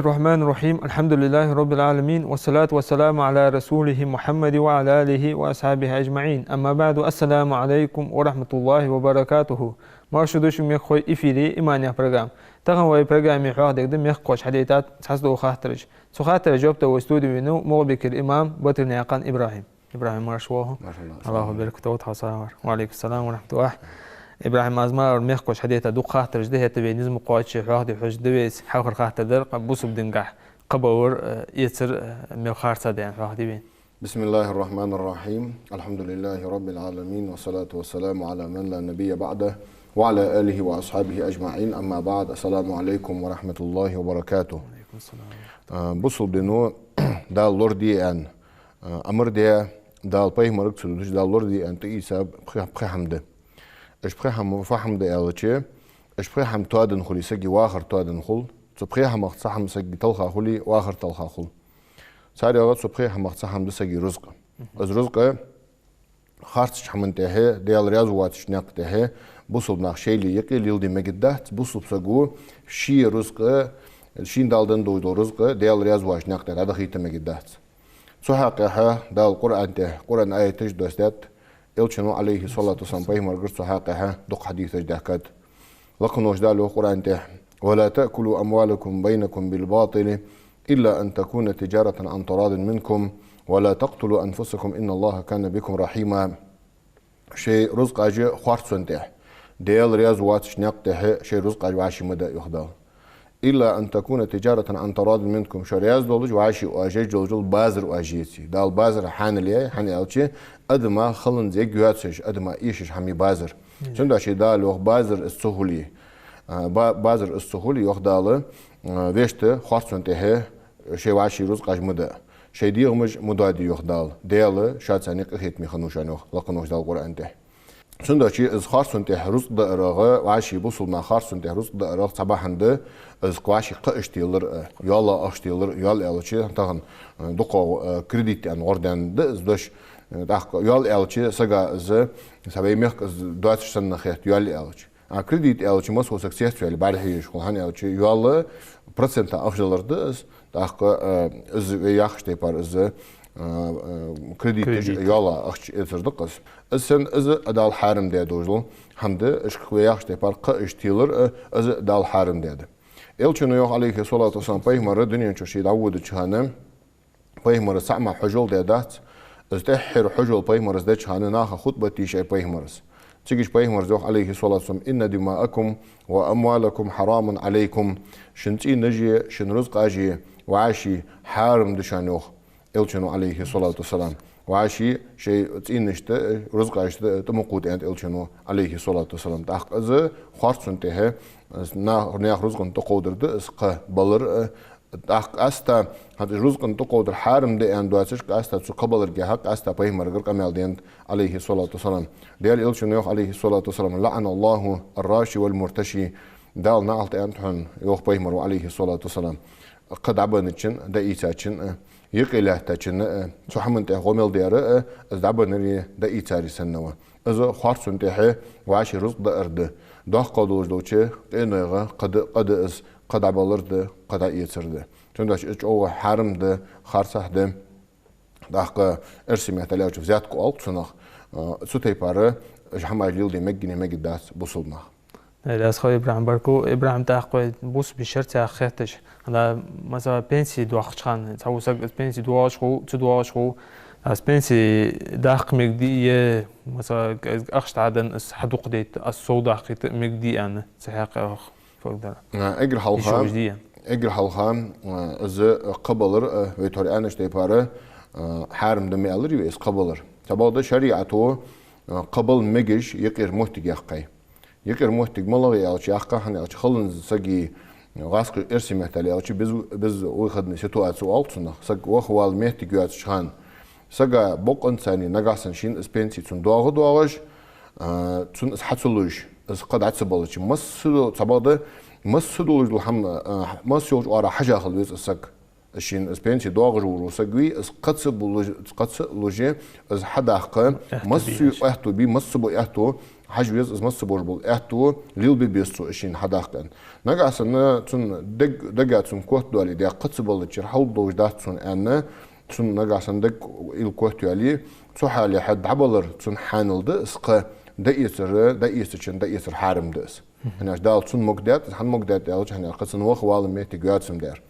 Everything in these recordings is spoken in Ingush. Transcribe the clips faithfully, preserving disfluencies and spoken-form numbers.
الرحمن الرحيم. الحمد لله رب العالمين، والصلاة والسلام على رسوله محمد وعلى آله وأصحابه أجمعين. أما بعد، السلام عليكم ورحمة الله وبركاته. Марша ду шо, мехкахой, эфире «Иман» яха программа. Тахан вай программе хьоахадергда мехкахоша хьадайта цхьацца дола хаттараш. Цу хаттарашта жоп дала вай студе венав Мугӏбикера имам Батырнаькъан Ибрахӏим. Ибрахӏим, марша воагӏалва. Марша воагӏалва. Аллахӏа баркат долда хьо сагӏа мара. Ва Ӏалайкум салам ва рахьматуллахӏ. Ибрахӏим, аз ма аллара, мехкахоша хьадайта дукха хаттараш да, хӏаьта вай низ ма кхоачча, хьоахаде хьожаргда вай из. Хьалхара хаттар дар бусалба динагахь кхабалар, э, эцар, э, мел харцахьа да аьнна хьоахаде вайна. بسم الله الرحمن الرحيم. الحمد لله رب العالمين، والصلاة والسلام على من لا نبي بعده، وعلى آله وأصحابه أجمعين. أما بعد، السلام عليكم ورحمة الله وبركاته. Ва Ӏалайкум салам. А, бусалба дино Дала лораде аьнна, а, амар даь, Дала пайхамарга ца дуташ, Дала лораде аьнна тӏаийца пхи, пхи хӏама да. Уж пхи хӏама фу хӏама да аьлча, уж пхи хӏама тоаденна хуле, сага вахар тоаденна хул. Цу пхех хӏамах цхьа хӏама сага талха хуле, вахар талха хул. Царех цу пхех хӏамах цхьа хӏама да сага рузкъа. Из рузкъа харцача хӏаман тӏехьа, Даьла раьза воацача наькъа тӏехьа бусалба нах шоайла юкъе леладе мегаргдац, бусалба саго ший рузкъа, шийна Дала денна долаш дола рузкъа Даьла раьза воацача наькъа тӏа дӏадахийта мегаргдац. Цу хьакъехьа Дала Къуръан тӏа, Къуръан аяташ доссадаьд, Элчано, Ӏалайхи салату ва салам, пайхамаргара цу хьакъехьа дукха хьадисаш даьхкад. Лакхаволча Дала йоах Къуръан тӏа: «ولا تأكلوا أموالكم بينكم بالباطل إلا أن تكون تجارة عن تراض منكم ولا تقتلوا أنفسكم إن الله كان بكم رحيما». Шоай рузкъаш харцонна тӏехьа, Даьла раьза воацача наькъа тӏехьа шоай рузкъаш вӏаший ма даа, йоах Дала. «إلا أن تكون تجارة عن تراض منكم». Шо раьза долаш, вӏаший оаш еш йолаш йола базар оаш еце. Дала базар хьанал яьй, хӏана аьлча, адама халонца ергйоацаш, адама эшаш хӏама я базар. Цудухьа Дала йоах, базар из ца хуле, а, ба-, базар из ца хуле, йоах Дала, а, вешта харцонна тӏехьа шоай вӏаший рузкъаш ма даа. Шоай дегӏамаш ма доаде, йоах Дала. Даьла шоца къахетаме хиннав шоана, йоах лакхаволча Дала Къуръан тӏа. Цудухьа из харцонна тӏехьа рузкъа даарах, вӏаший бусалба наха харцонна тӏехьа рузкъа даарах цхьа бахьан да, из вӏаший кхаъаш телар, э, йоалах ахча телар, йоал аьлча, тахан, э, дукхагӏа, э, кредит аьнна гӏордаьнна да из дош, э, тӏаккха йоал аьлча, сага из, са вай мехка из доацаш санна хет йоал аьлча. А кредит аьлча, масса саг цецваьнна бӏарахьежаш хул, хӏана аьлча, йоал процента ахча далар да из, тӏаккха, э, из вай яхача тайпара из, э, э, кредит, кредит, йоалах ахча эцар да-кх из. Из санна из а Дала хьарам даь долаш дола хӏама да, ишта вай яхача тайпара кхаъаш телар а, из а Дала хьарам даь да. Элчано йоах, Ӏалайхи салату ва салам, пайхамар дунен чу ше дӏаводача хана, пайхамара цхьа хӏама хьожал даь дац, из тӏеххьара хьожал пайхамара деча хана наха хутбат дийшай пайхамара. Цигача пайхамара йоах, Ӏалайхи салату ва салам: «إن دماءكم وأموالكم حرام عليكم». Шун цӏийнаш а, шун рузкъаш а вӏаший хьарам да шоана, йоах Элчано, Ӏалайхи салату ва салам. Вӏаший шоай цӏийнашта, рузкъашта тӏа ма кхувда, аьннад Элчано, Ӏалайхи салату ва салам. Тӏаккха из харцонна тӏехьа, из на-, наьха рузкъанна тӏакховдар да, из кхабалар а, тӏаккха къаьстта, хӏанз рузкъанна тӏакховдар хьарам да аьнна доацаш, къаьстта цу кхабаларгахьа къаьстта пайхамаргара къамаьл денад, Ӏалайхи салату ва салам. Даьла Элчано йоах, Ӏалайхи салату ва салам: «لعن الله الراشي والمرتشي». Дала наӏалт аьннад хьона, йоах пайхамара, Ӏалайхи салату ва салам, кхаъ дӏабенначун а, дӏаийцачун а, юкъе лаьттачун а, цу хӏаман тӏехьа гӏо мел даьр а, из дӏабеннари дӏаийцари санна ва. Из харцонна тӏехьа вӏаший рузкъа даар да. Доккхагӏа долаш долча къинойх кхаъ да, кхаъ да из, кхаъ дӏабалар да, кхаъ дӏаэцар да. Цудухьа из чӏоагӏа хьарам да, харцахьа да. Тӏаккха эрсий меттала аьлча взятка оал-кх цунах, а, цу тайпара уж хӏамаш леладе мегаргдий, мегаргдац бусалба наха. Э, аз хой, Ибрахӏим, баркал. Ибрахӏим, тӏаккха вай бусалба шарӏаца хетташ, хӏана, масала, пенси доаккхача хана, цхьа ва саг, из пенси доагӏаш хул, ца доагӏаш хул, из пенси даккха мегаргдий, е, масала, ахча дӏаденна, из хьадукхадайта, из сов даккхийта мегаргдий аьнна, цу хьакъехьа фу дар? А, эггара хьалха, эггара хьалха, а, из кхабалар, а, вай тхьовра аьннача тайпара, а, хьарам да ма аьларий вай из кхабалар. Цхьабакъда шариӏато, а, кхабала мегаш юкъера моттиг яьккхай. Юкъера моттиг малагӏа я аьлча, яьккхай, хӏана аьлча, халонца сага, гӏазкхий эрсий меттала аьлча, без-, безвыходная ситуация оал-кх цунах. Саг ваха вала моттиг йоацача хана, сага бокъонца а, нагахьа санна шийна из пенси цунна доагӏа а доагӏаш, а, цунна из хьа ца луш, из кхаъ дӏа ца балача, масса, цхьабакъда, масса долаш дола хӏама, а, масса йолча оагӏорахьа хьажа хила веза из саг. Шийна из пенси доагӀаш вола саг вий, из кхы ца булуж-, кхы ца луж, из хьадаккха, аьттув масса бий, аьттув бий, масса бу аьттув, хьажа веза из масса болаш бола аьттув, лелабе беза цо шийна хьадаккха аьнна. Нагахьа санна цун дег-, дега цун кот доале, дий, кхы ца баллачара хьалдолаш дац сона аьнна, цун нагахьа санна дег ил кот йоале, цу хьале хьа дӀабалар цун хьанал да из кхы, дӀаэцар, дӀаэцачун дӀаэцар хьарам да из. ХӀана аьлча Дала цун могадаьд, хьа могадаьд аьлча, хӀана аьлча кхы цун ваха вала моттиг йоацам дер.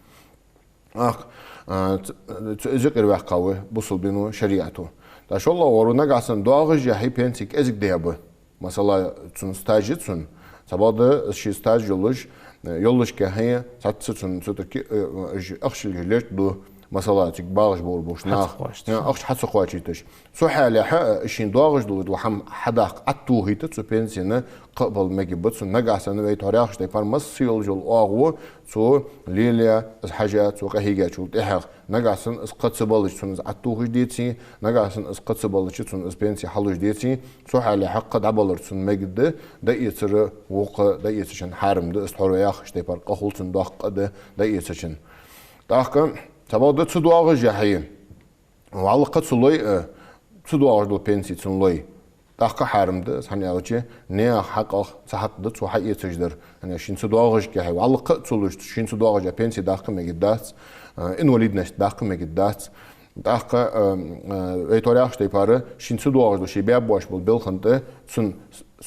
Ах, а, ц-, ц-, из юкъера ваьккхав бусалба дино, шариӀато. ТӀаккха шоллагӀвар, нагахьа санна доагӀаш яхье пенси кӀезига дехьа ба. Масала, цун стаж я цун. Цхьабакъда ший стаж йолаш, э, йоллашкахьа, цхьацца цун цу тӀа ки-, э, э, уж ахча лелаш лерт ду. Масала, цига багӀаш болаш бола нах. Хьа ца кхоачийташ. Э, ахча хьа ца кхоачийташ. Цу хьале хьа, э, шийна доагӀаш дола хӀама хьадаккха, Ӏотохийта цу пенсена, кхы а бала мегаргба цун. Нагахьа санна вай тхьовра яхача тайпара масса йолаш йола оагӀув цо лелаяь, из хьажа, цо къахьийгачул тӀехьагӀа. Нагахьа санна из кхы ца баллача цунна из Ӏотохаш деце, нагахьа санна из кхы ца баллача цунна из пенси хьалуш деце, цу хьале хьа кхы дӀабалар цун мегаргда, дӀаэцар, вокхо дӀаэцачун хьарам да из, тхьовра вай яхача тайпара къа хул цун, доккха къа да дӀаэцачун. ТӀаккха цхьабакъда ца доагӀаш яхье, валлахӀи, кхы ца лой, э, ца доагӀаш дола пенси цунна лой. ТӀаккха хьарам да из, хӀана аьлча наьха хьакъах цхьа хьакъ да цо хьаэцаш дар. ХӀана аьлча шийна ца доагӀаш яхье, валлахӀи, кхы а ца луш, шийна ца доагӀаш яхье пенси даккха мегаргдац, э, инвалидность даккха мегаргдац. ТӀаккха, э, э, вай тхьовра яхача тайпара шийна ца доагӀаш дола, ше баьб боацаш бола белхан тӀа цун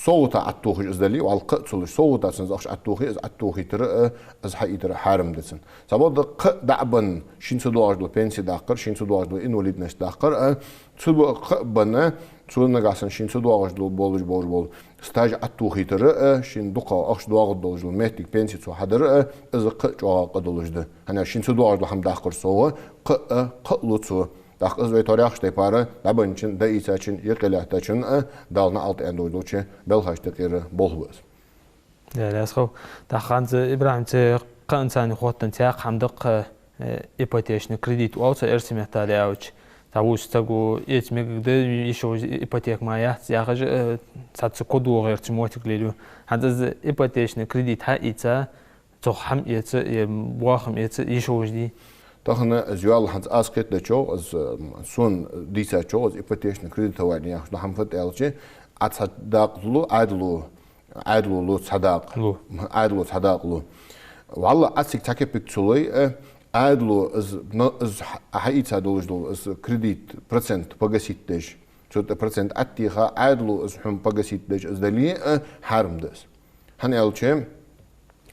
совгӀата Ӏотохаш из дале, валлахӀи, кхы а ца луш, совгӀата цунна из ахча Ӏотохе, из Ӏотохийтар, э, из хьаийтар хьарам да цунна. Цхьабакъда кхы а дӀа а бенна, шийна ца доагӀаш дола пенси даккхар, шийна ца доагӀаш дола инвалидность даккхар, а, цу кхы а бенна, цо нагахьа санна шийна ца доагӀаш дола, болаш болаш бола стаж Ӏотохийтар, а, шийна дукха ахча доагӀаргдолаш дола моттиг, пенси цо хьадар, а, из кхы а чӀоагӀа къа долаш да. ХӀана аьлча шийна ца доагӀаш дола хӀама даккхар совгӀа, кхы а, кхы а лу цо. ТӀаккха из вай тхьовра яхача тайпара дӀабенначун, дӀаийцачун, юкъе лаьттачун, а, Дала наӀалт аьнна долаш долча белхашта юкъера болх ба из. Даьла раьза хилва. ТӀаккха хӀанз, ИбрахӀим, цу кхаьнца хоттаденна цхьа хӀама да-кх, э, ипотечный кредит оал цох эрсий меттала аьлча. Цхьа вуч саго эца мегаргда, йиш йолаш ипотека мара яц яхаш, э, цхьацца кодо гӀертача моттиг лелаю. ХӀанз из ипотечный кредит хьаийца, цох хӀама эца, е бахам эца йиш йолаш дий? Тахан из йоал хӀанз аз кхетадечох, из, м, сона дийцачох, из ипотечный кредитование яхаш дола хӀама фуд аьлча, Ӏа цхьа дакъа лу, Ӏаьдало, Ӏаьдало лу цхьа дакъа. Лу. Ӏаьдало цхьа дакъа лу. ВаллахӀи, Ӏа цига цхьа кепиг ца лой, э, Ӏаьдало из, но, из хьа-, хьаийца долаш дола из кредит, процент погасить деш, цу тӀа процент Ӏотеха, Ӏаьдало из хьона погасить деш из дале, э, хьарам да из. ХӀана аьлча,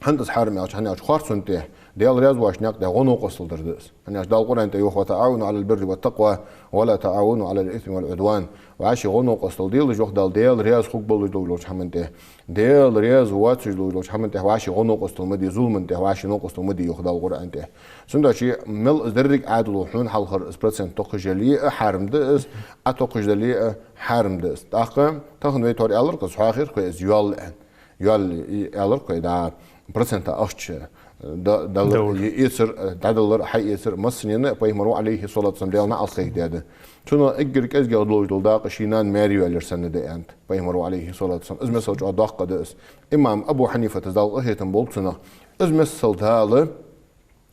хӀана да из хьарам аьлча, хӀана аьлча харцонна тӀа, Даьла раьза воацача наькъа тӀа гӀо-новкъостал дар да из. ХӀана аьлча Дала Къуръан тӀа йоах: «وتعاونوا على البر والتقوى ولا تعاونوا على الإثم والعدوان». ВӀаши гӀо-новкъостал делаш, йоах Дала, Даьла раьза хургболаш долаш долча хӀаман тӀа. Даьла раьза воацаш долаш долча хӀаман тӀа вӀаши гӀо-новкъостал ма де, зуламан тӀа вӀаши новкъостал ма де, йоах Дала Къуръан тӀа. Цудухьа мел из деррига Ӏаьдало хьона хьалхара из процент токхаш яле а, хьарам да из, Ӏа токхаш дале а, хьарам да из. ТӀаккха тахан вай тхьовра аьлар-кх из, хьоахайир-кх вай из йоал аьнна. Йоал, и, аьлар-кх вай, да, процента ахча, да, дала, Дала. Е-, эцар, э, дӀадалар, хьаэцар, массанена Пайхамаро, عليه الصلاة والسلام, Даьла наӀалт кхайкадаьд. Цунах эггара кӀезигагӀа долаш дола дакъа ший нана маьре йоалаяр санна да аьннад Пайхамаро, عليه الصلاة والسلام. Из мисал чӀоагӀа доккха да из. Имам Абу Хьанифата, Дала къахетам болба цунах, из мисал Дала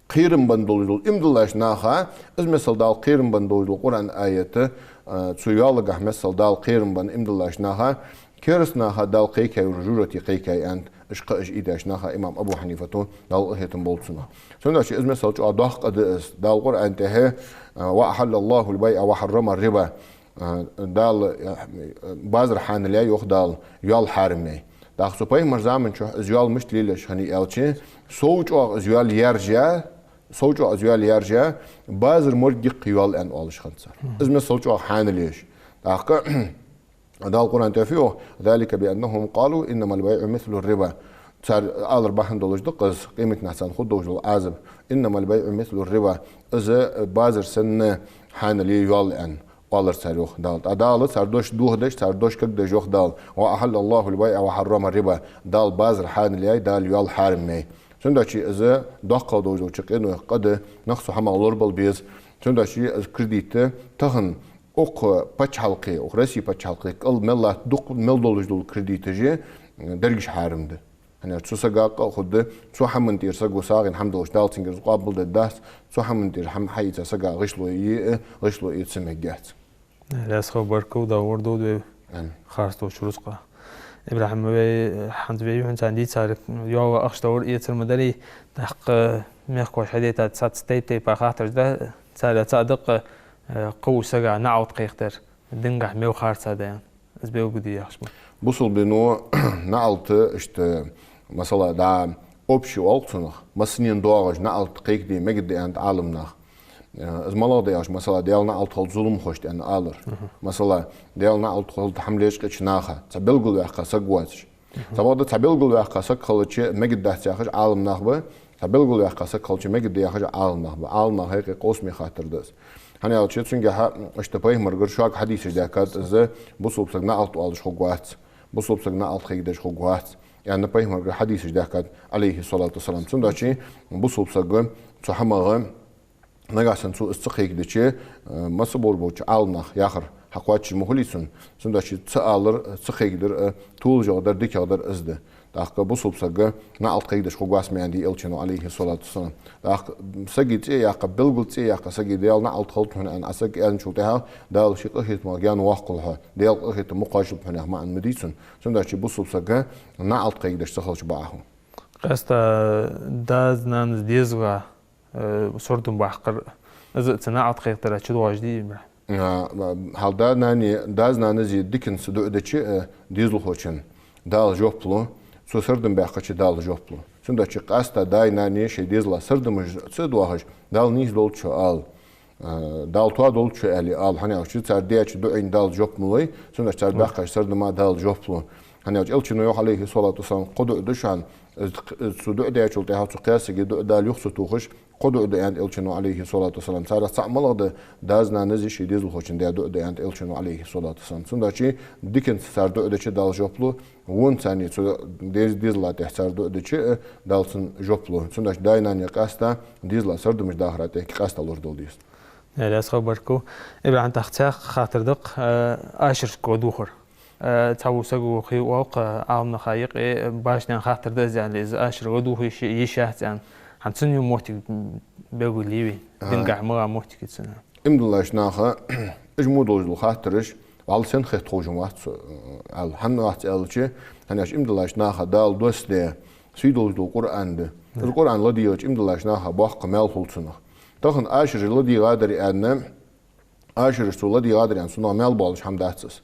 кхерам бенна долаш дола, иман диллача наха, из мисал Дала кхерам бенна долаш дола Къуръан аята, а, цу йоалагахьа мисал Дала кхерам бенна иман диллача наха, кераста наха Дала кхайкаяр жожагӀате кхайкай аьннад, уж кхы а уж ийдача наха имам Абу Хьанифата, Дала къахетам болба цунах. Цудухьа из мисал чӀоагӀа доккха къа да из. Дала Къуръан тӀа, а, «وأحل الله البيع وحرم الربا». А, Дала, а, базар хьанал яьй, йоах Дала, йоал хьарам яьй. ТӀаккха цу Пайхамара заман чухь из йоал мишта лелаеш хиннай аьлча, сов чӀоагӀа из йоал яьржа, сов чӀоагӀа из йоал яьржа, базар морг йиккха йоал аьнна оалаш хиннад цар. Из мисал чӀоагӀа хьанал еш. ТӀаккха Дала Къуръан тӀа фу йоах: «ذلك بأنهم قالوا إنما البيع مثل الربا». Цар алар бахьан долаш да-кх из, къематдийнахьа царна хургдолаш дола Ӏазап. «إنما البيع مثل الربا». Из базар санна хьанал я йоал аьнна оалар цар, йоах Дала. ТӀаккха Дала цар дош дохадеш, цар дош кагадеш йоах Дала: «وأحل الله البيع وحرم الربا». Дала базар хьанал яьй, Дала йоал хьарам яьй. Цудухьа из доккхагӀа долаш долча къинойх къа да, нах цу хӀамах лорабала беза. Цудухьа из кредит тахан укх паччахьалкхе, укх Россе паччахьалкхе кӀал мел латта дукха мел долаш дола кредиташ, деррига хьарам да. ХӀана аьлча цу сага къа а хургда, цу хӀаман тӀера саго сагӀийна хӀама долаш Дала цунга из къоабалдергдац, цу хӀаман тӀера хӀама хьаийца сага гӀишло е а, гӀишло эца мегаш яц. Лаьсхо баркал, Дала лорадолда вай. Амин. Харц долча рузкъах. ИбрахӀим, вай хӀанз вай юххьанца дийцар, йола ахча товр эцар ма дарий, тӀаккха мехкахоша хьадайтад цхьацца тайп-тайпара хаттараш да, царех цаӀ да-кх, э, кхувш сага наӀалт кхайкадар, дингахьа мел харц да аьнна. Из белгалде яхаш ма. Бусалба дино наӀалт иштта, масала, да, общий оал-кх цунах, массанена доагӀаш наӀалт кхайкаде мегаргда аьннад Ӏаламнаха. Э, из малагӀа да аьлча, масала, Даьла наӀалт хилда зуламхошта аьнна алар. Мгм. Масала, Даьла наӀалт хилда хӀама лечкъача наха, цхьа белгалваьккха саг воацаш. Мгм. Цхьабакъда, цхьа белгалваьккха саг хилча мегаргдац яхаш Ӏаламнах ба, цхьа белгалваьккха саг хилча мегаргда яхаш Ӏаламнах ба. Ӏаламнаха юкъе къовсаме хаттар да из. ХӀана аьлча цунгахьа иштта пайхамарагара шога хьадисаш даьхкад из, бусалба саг наӀалт оалаш хургвац, бусалба саг наӀалт кхайкадеш хургвац, аьнна пайхамарагара хьадисаш даьхкад, Ӏалайхи ссалату вассалам. Цудухьа бусалба саг цу хӀамах, нагахьа санна цо из ца кхайкадича, э, массабар болча Ӏаламнаха яхар хьакхоачаш ма хулий цунна. Цудухьа ца алар, ца кхайкадар, э, тоалашагӀа дар, дикагӀа дар из да. ТӀаккха бусалба саг наӀалт кхайкадеш хургвац ма аьннадий Элчано, Ӏалайхи ссалату вассалам. ТӀаккха сага цӀи а яьккха, белгала цӀи а яьккха, сага Даьла наӀалт хилда хьона аьнна, Ӏа саг аьнначул тӀехьагӀа, Дала ший къахетамах гаьна воаккхалва хьо, Даьла къахетам ма кхоачалба хьона яха маӀан ма дий цун. Цудухьа бусалба саг наӀалт кхайкадеш ца хилча бакъахьа. Къаьстта дас-нанас дезала, э, сардам баккхар, из а цу наӀалт кхайкадара чудоагӀаш дий, ибра? А, хьал да-нана, дас-нанас диканца дуӀа дича, э, дезалхочун, Дала жоп лу, цо сардам баьккхача Дала жоп лу. Цудухьа къаьстта дай-наьна шоай дезала сардамаш ца доахаш, Дала нийса долда шо ала. Э, Дала тоадолда шо аьле ала, хӀана аьлча цар деча дуӀайна Дала жоп ма лу, цудухьа цар баьккхача сардама Дала жоп лу. ХӀана аьлча Элчано йоах, Ӏалайхи ссалату вассалам, кхо дуӀа да шоана, э, цу дуӀа дечул тӀехьагӀа цу кхаь сага дуӀа Дала юха ца тохаш, кхо дуӀа да аьннад Элчано, Ӏалайхи ссалату вассалам. Царех цаӀ малагӀа да, дас-нанас шоай дезалхочун даь дуӀа да аьннад Элчано, Ӏалайхи ссалату вассалам. Цудухьа диканца цар дуӀа дича Дала жоп лу, вонцани цу дез-, дезала тӀехьа цар дуӀа дича, э, Дала цунна жоп лу. Цудухьа дай-наьна къаьстта дезала сардамаш дахара тӀехьа къаьстта лорадала деза. Э, лаьсхо баркал. ИбрахӀим, тӀаккха цхьаькха хаттар да-кх, э, ашарашка ладувгӀар. Э, цхьаволча саго хий оал-кх, э, Ӏаламнаха юкъе, э, башха хаттар да из аьнна, из ашар ладувгӀа йиш, йиш яц аьнна. ХӀанз цун юкъе моттиг белгалъе вай, дингахьа малагӀа моттиг я цун? Иман диллача наха, уж мо долаш дола хаттараш, валлахӀи, сенна хет ховш вац, э, аьле, хӀана вац аьлча, хӀана аьлча иман диллача наха Дала доссадаь сий долаш дола Къуръан да. Из Къуръан ладийгӀача иман диллача наха боккха маьл хул цунах. Тахан ашараш ладийгӀадар аьнна, ашараш цо ладийгӀадар аьнна, цунах маьл боалаш хӀама дац из.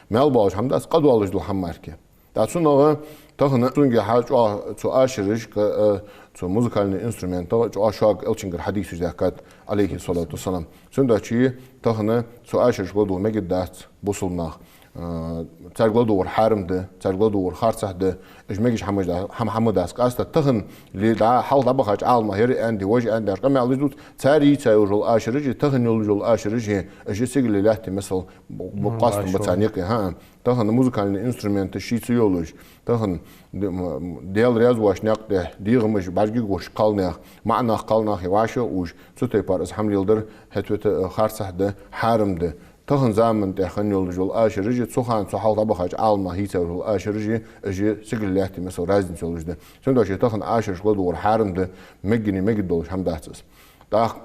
Маьл боалаш хӀама дац, къа доалаш дола хӀама мара. ТӀаккха цунах тахан цунгахьа чӀоагӀа цу ашарашка, э, цу музыкальни инструментах чӀоагӀа шога Элчангара хьадисаш даьхкад, Ӏалайхи ссалату вассалам. Цудухьа тахан цу ашарашка ладувгӀа мегаргдац бусалба наха. Э, царга ладувгӀар хьарам да, царга ладувгӀар харцахьа да, уж мегаш хӀама да-, хӀама, хӀама дац. Къаьстта тахан ле да, хьалха дӀабахача Ӏаламнаха ер аьннад, вож аьннад аьлча къамаьл луш дац, цар йийца йолаш йола ашараш а, тахан йолаш йола ашараш а, уж сигале лаьтта масал бу-, бу-, къоастам ба царна юкъе, хӀаа. Тахан музыкальни инструменташ шийца йолаш, тахан д-, м, Даьла раьза воацача наькъа тӀа дегӀамаш бӀаргагуш кхалнах, маӀа нах кхалнах вӀашагӀ а уж, цу тайпара из хӀама леладар хӀаьта-вета, э, харцахьа да, хьарам да. Тахан заман тӀа хинна йолаш йола ашараш а, цу хана цу хьалха дӀабахача Ӏаламнаха йийца йолаш йола ашараш а, уж сигале лаьтта масал разница йолаш да. Цудухьа тахан ашарашка ладувгӀар хьарам да, мегаш а мегаргдолаш хӀама дац из. ТӀаккха,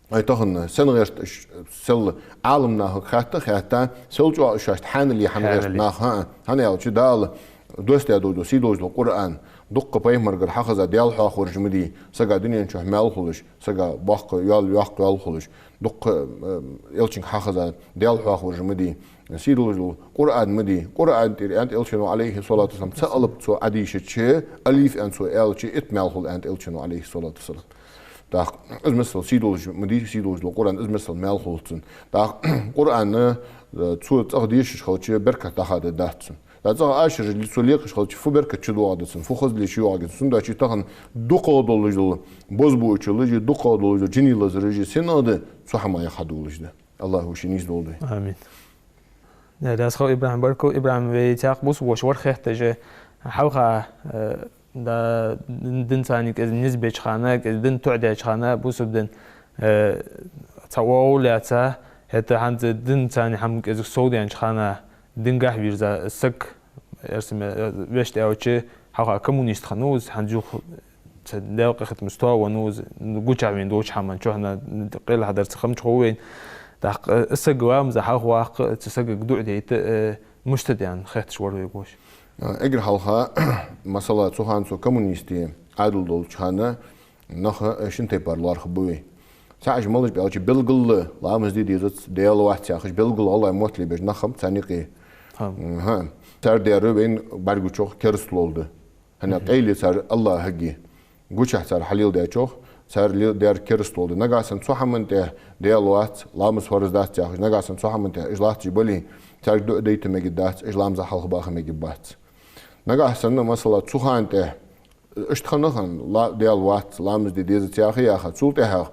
ай, тахан сенна гӀерт уж, сел Ӏаламнахага хаьтта, хаьтта, сел чӀоагӀа уж шоашта хьаьнал е хӀана гӀерт наха, хӀаа. ХӀана аьлча Дала доссадаь долаш дола сий долаш дола Къуръан, дуккха пайхамарагара хьахеза Даьла хьоахавараш ма дий, сага дунен чухь маьл хулаш, сага боккха йоал, йоккха йоал хулаш, дуккха, э, Элчанга хьахеза Даьла хьоахавараш ма дий, сий долаш дола Къуръан ма дий. Къуръана тӀера аьннад Элчано, Ӏалайхи ссалату вассалам, цхьа алап цо Ӏодийшача, алиф аьнна цо аьлча, итт маьл хул аьннад Элчано, Ӏалайхи ссалату вассалам. ТӀаккха из масал сий долаш ма дий, сий долаш дола Къуръан, из масал маьл хул цун. ТӀаккха Къуръан, э, цо цӀагӀа дешаш хилча, беркат дӀахадаргдац цун. ТӀаккха цӀагӀа ашараш цо лекхаш хилча, фу беркат чудоагӀаргда цун, фу хазле чуйоагӀаргья цун. Цудухьа тахан дукхагӀа долаш дола бозбуунчалаш а, дукхагӀа долаш дола жиний лазараш а сенах да, цу хӀамаех хьадоалаш да. АллахӀа шоай нийса долда вай. Амин. Э, лаьсхо, ИбрахӀим, баркал. ИбрахӀим, вай цхьаькха бусалба воша вар хетташ, хьалха, э, да, дин-, динца кӀезига низ беча хана, кӀезига дин тоӀадеча хана, бусалба дин, э, цхьа оагӀув лаьца, хӀаьта хӀанз динца хӀама кӀезига совдаьннача хана, дингахьа вийрза саг, эрсий меттала, э, вешта аьлча, Хьалха коммунист хиннав из, хӀанз юха цу Даьла къахетамца тоавеннав из, гучахь вена долча хӀаман чухьнахьа къайла хьадар ца хам чухьа вена. ТӀаккха, э, саг ламаза хьалхаваккха, цу сагага дуӀа дайта, э, мишта да аьнна хетташ вар вай гуш. Эггара хьалха, масала, цу хана цу коммунистий Ӏаьдал долча хана нах, э, шин тайпара лоархӀаргба вай. ЦаӀ уж малаш ба аьлча, белггала ламаз де дезац, Даьла вац яхаш, белггала гӀалгӀай мотт лебеш нах хиннаб царна юкъе. ХӀа. Мгм. Цар даьр вайна бӀаргагучох керастал да. ХӀана аьлча къайле цар АллахӀага гучахь цар хьалеладаьчох, цар ле-, даьр керастал да. Нагахьа санна цу хӀаман тӀа Даьла вац, ламаз фарз дац яхаш, нагахьа санна цу хӀаман тӀа уж латташ бале, царга дуӀа дайта мегаргдац, уж ламаза хьалхабаха мегаргбац. Нагахьа санна, масала, цу хана тӀа иштта хинна хинна, ла-, Даьла вац, ламаз де дезац яха а яха, цул тӀехьагӀа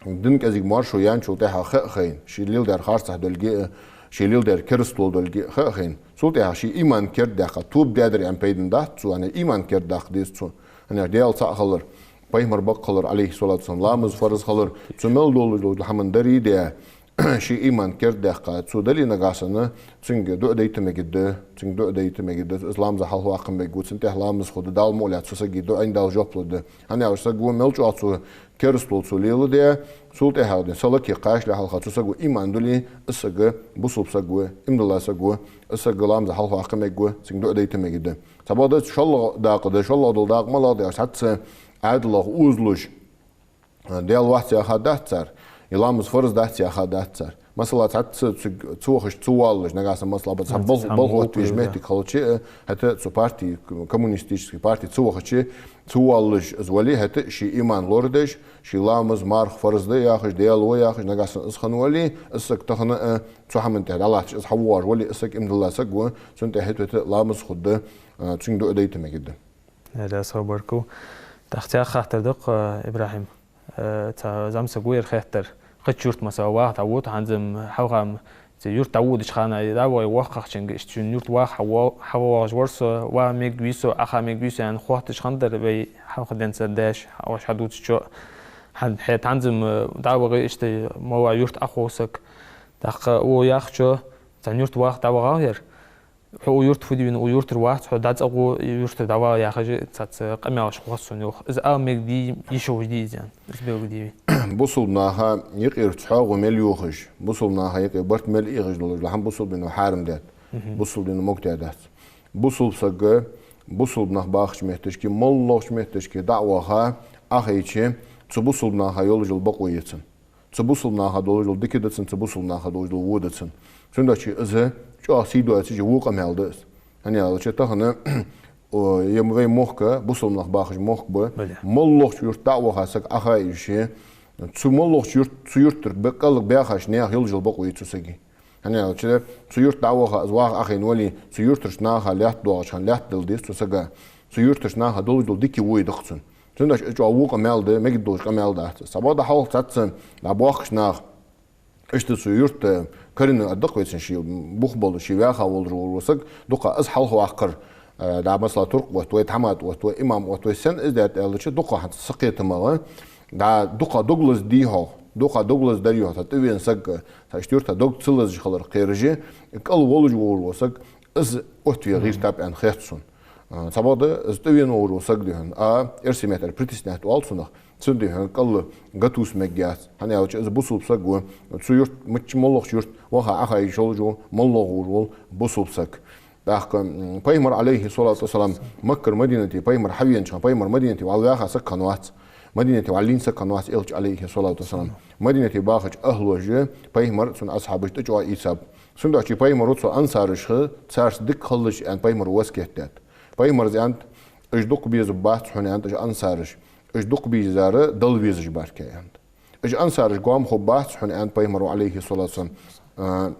дин кӀезига моаршо яьнначул тӀехьагӀа ха а хайна, ше леладаьр харцахьа долга а, ше леладаьр керастал долга а ха а хайна, цул тӀехьагӀа ший иман кердадаьккха, тоба даьдар аьнна пайда бац цо, хӀана аьлча иман кердадаккха деза цо. ХӀана аьлча Даьла цаӀ хилар, пайхамар бакъ хилар, Ӏалайхи ссалату вассалам, ламаз фарз хилар, цу мел долаш дола хӀаман дар а даь, ший иман кердадаьккха, цо дале нагахьа санна, цунга дуӀа дайта мегаргда, цунга дуӀа дайта мегаргда, из ламаза хьалхаваккха мегаргва, цунна тӀехьа ламаз хургда, Дала мукъ лаьтта цу сага дуӀайна Дала жоп лургда. ХӀана аьлча саго мел чӀоагӀа цо керастал цо леладаь, цул тӀехьагӀа дин са лакхе кхачале хьалха цу саго иман дале, из саг бусалба саг ва, иман дилла саг ва, из саг ламаза хьалхаваккха мегаргва, цунга дуӀа дайта мегаргда. Цхьабакъда шоллагӀа дакъа да, шоллагӀа дола дакъа малагӀа да аьлча, цхьацца Ӏаьдалах озалуш, Даьла вац яха дац цар, е ламаз фарз дац яха дац цар. Масала, цхьацца цу-, цу вахаш, цу валлаш, нагахьа санна, масала, бац цхьа балха, балха оттавеш моттиг хилча, э, хӀаьта цу партий, коммунистический партий цу вахача, цу валлаш из вале, хӀаьта ший иман лорадеш, ший ламаз, марха фарз да яхаш, Даьла ва яхаш, нагахьа санна из хинна вале, из саг тахан, э, цу хӀаман тӀа дӀалатташ, из хьавоагӀаш вале, из саг иман дилла саг ва, цунна тӀехьа хӀаьта, хӀаьта ламаз хургда, э, цунга дуӀа дайта мегаргда. Э, да, со баркал. ТӀаккха цхьа хаттар да-кх, э, ИбрахӀим. Э, цхьа зӀамсаг ва ер хеттар. Кхыча юрта, масала, ваха дӀавода, хӀанз-м хьалха-м цу юрта дӀаводача хана, дӀавахача воккхагӀчунга, иштта шун юрта ваха хьава-, хьавоагӀаш вар со, ваха мегаш вий со, Ӏаха мегаш вий со аьнна хоатташ хиннадар вай хьалха денз даьша, оаш хьадувцачо. ХӀан-, хӀаьта хӀанз-м, э, дӀаваха иштта моллагӀа юрта Ӏахов саг. ТӀаккха укхо яхачох, цхьан юрта ваха дӀавахав ер. Хьо укх юрта фу де венав, укх юртара вац хьо, дӀацӀагӀо, юртара дӀавала яхаш, цхьацца къамаьлаш хов сона, йоах. Из ала мегаш дий, йиш йолаш дий из, аьнна, из белгалде вай. Бусалба наха юкъера цхьоагӀо мел йохаш, бусалба наха юкъе барт мел эгӀаш долаш дола хӀама бусалба дино хьарам даьд. Мгм. Бусалба дино могадаь дац. Бусалба саг, бусалба нах бахача метташка, моллагӀча метташка дӀа а ваха, Ӏахайча, цу бусалба наха йолаш йола бокъо я цун. Цу бусалба наха долаш дола дика да цун, цу бусалба наха долаш дола во да цун. Цудухьа из чӀоагӀа сий доацаш, во къамаьл да из. ХӀана аьлча тахан, о, е вай мохк, бусалба нах бахаш мохк ба, моллагӀча юрта дӀа а ваха саг Ӏаха а ийша, цу моллагӀча юрт-, цу юртара бе-, кӀалга баьхача наьха йолаш йола бокъо я цу сага. ХӀана аьлча, цу юрта дӀа а ваха, из ваха Ӏахайна вале, цу юртарча наха лаьтта доагӀача хана лаьтта дала деза цу сага. Цу юртарча наха долаш дола дика, во я-кх цун. Цудухьа из чӀоагӀа во къамаьл да, мегаш долаш къамаьл дац. Цхьабакъда хьалха цхьацца дӀабоахкача наха, иштта цу юрта коренной аргда-кх вай цун, ше бух болаш, ше ваьха волаш вола саг, дукха из хьалхаваккхар, э, дӀа, масала, туркъ отт вай, тхьамада отт вай, имам отт вай, сенна из даьд аьлча, дукха хӀанз са кхетамагӀа, дӀа, дукха дог лазадий-хьогӀ, дукха дог лазадарий-хьогӀ, цхьа тӀавена саг, цхьа иштта юрта дог ца лазаш хилар кхераш, кӀал волаш вола саг, из оттаве гӀертаб аьнна хет сона. А, цхьабакъда из тӀавена вола саг, дий хьона, а, эрсий меттала притеснять оал цунах, цунна, дий хьона, кӀал гатувса мегаш яц. ХӀана аьлча из бусалба саг ва, цу юрта, мичча моллагӀча юрта ваха Ӏаха йиш йолаш вола, моллагӀа волаш вола бусалба саг. ТӀаккха, м, пайхамар, Ӏалайхи ссалату вассалам, Маккара Мадинате пайхамар хьавенача хана, пайхамар Мадинате вӀалла ваьха саг хиннавац, Мадинате вӀалла лийна саг хиннавац Элча, Ӏалайхи ссалату вассалам. Мадинате бахача ахӀлоша пайхамар, цун асхьабаш тӀачӀоагӀа ийцаб. Цудухьа пайхамара цу ансарашка, царца дика хилалаш аьнна, пайхамара васкет даьд. Пайхамара аьннад: «Уж дукха безаргбац хьона, — аьннад, — уж ансараш. Уж дукха безар Далла везаш бар-кх», — аьннад. «Уж ансараш гоама хургбац хьона, — аьннад пайхамара, Ӏалайхи ссалату вассалам, — а,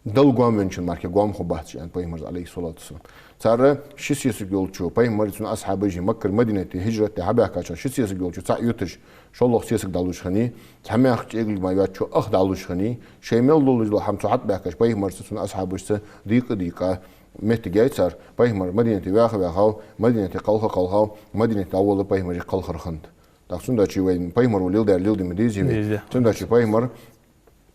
Далла гоама венначун мара гоама хургбац уж», — аьннад пайхамара, Ӏалайхи ссалату вассалам. Цар ши сесаг йолча, пайхамари цун асхьабаши Маккара Мадинате хӀижрат де хьабаьхкача ши сесаг йолча цаӀ юташ, шоллагӀа сесаг дӀалуш хиннай, цхьа мехка чӀегилг мара йоацача ах дӀалуш хиннай, шоай мел долаш дола хӀама цу хьатӀабаьхкача пайхамарца, цун асхьабашца дийкъа-дийкъа моттиг яьй цар. Пайхамар Мадинате ваьха-ваьхав, Мадинате кхалха-кхалхав, Мадинате дӀаволла пайхамара кхалхар хиннад. ТӀаккха цудухьа вайна пайхамара леладаьр леладе ма дезий вай. Деза. Цудухьа пайхамар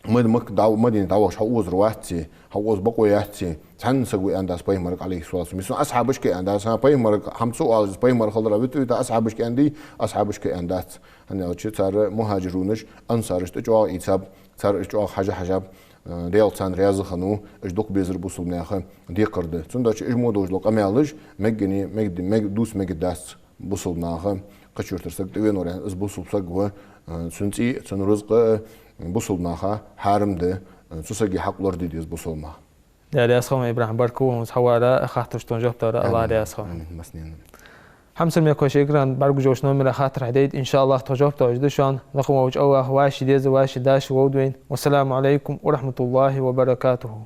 Мад-, Макка дӀа-, Мадинате дӀавахача хьаозар вац, хьаоза бокъо яц, цхьанне саго аьннадац пайхамарга, Ӏалайхи ссалату вассалам. Из цунна асхьабашка аьннадац, хӀа, пайхамарга хӀама ца оалаш, из пайхамар хиларах вита-вита асхьабашка аьннадий, асхьабашка аьннадац. ХӀана аьлча цар, мухӀажирунаш, ансараш тӀа чӀоагӀа ийцаб, цар уж чӀоагӀа хьажа-хьажаб, э, Даьла царна раьза хиннав, уж дукха безар бусалба наьха декхар да. Цудухьа уж мо долаш дола къамаьлаш мегани, мег-, мег-, дувца мегаргдац бусалба наха. Кхыча юртара саг тӀавенавар, из бусалба саг ва, э, цун цӀий, цун рузкъа, э, бусалба наха хьарам да, э, цу сага хьакъ лораде деза бусалба наха. Даьла раьза хилва, ИбрахӀим, баркал хьона хьавара, хаттарашта жоп далара, АллахӀ раьза хилва. Амин, массанена. Хьамсара мехкахой, экрана бӀаргагуш йолча номера хаттар хьадайта, иншааллахӀ, тхо жоп далаш да шоана. Лакха волча АллахӀа вӀаший деза, вӀаший даши ловргда вайна. Вассаламу Ӏалайкум ва рахьматуллахӀи ва баракатухӀ.